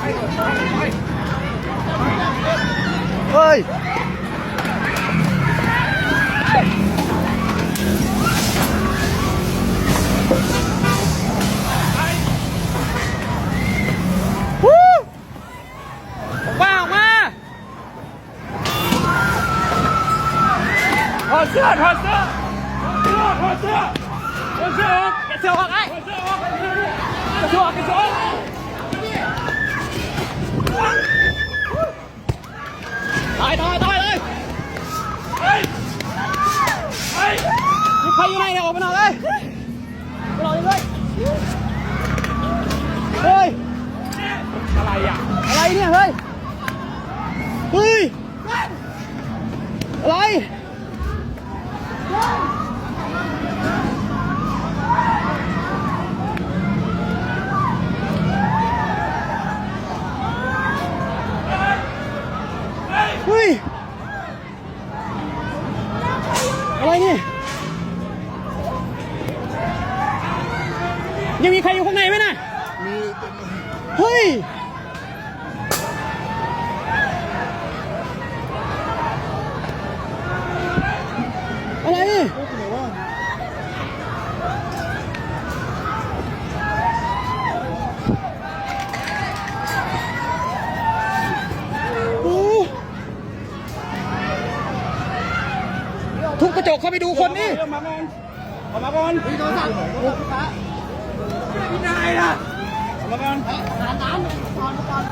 ເຮີ້ຍ ອອກມາ ອອກມາ ຖອດເສື້ອ ຖອດເສື້ອ ຖອດເສື້ອ ຖອດເສື້ອ ຖອດເສື້ອອອກ ຖອດເສື້ອອອກ ເອົາເສື້ອອອກ ຖອດເສື້ອອອກ ຖອດເສື້ອອອກ. ຕາຍ ຕາຍ ຕາຍເລີຍ ມີໃຜຢູ່ໃນນີ້ ອອກໄປນອກເລີຍ ໄປນອກເລີຍ ເຮີ້ຍ ອະໄລອະ ອະໄລເນຍ ເຮີ້ຍ ເຮີ້ຍ ອະໄລ ເຮີ້ຍ ອະໄລນີ້ ຍັງມີໃຄຢູ່ຂ້າງໃນໄໝນະ? ມີເຕັມເລີຍ ເຮີ້ຍ. ອະໄລ? ໂອ້ ທຸບກະຈົກເຂົ້າໄປດູຄົນນີ້. ເຂົ້າມາກ່ອນ ເຂົ້າມາກ່ອນ ມີໂທລະສັບ ເຂົ້າມາກ່ອນ.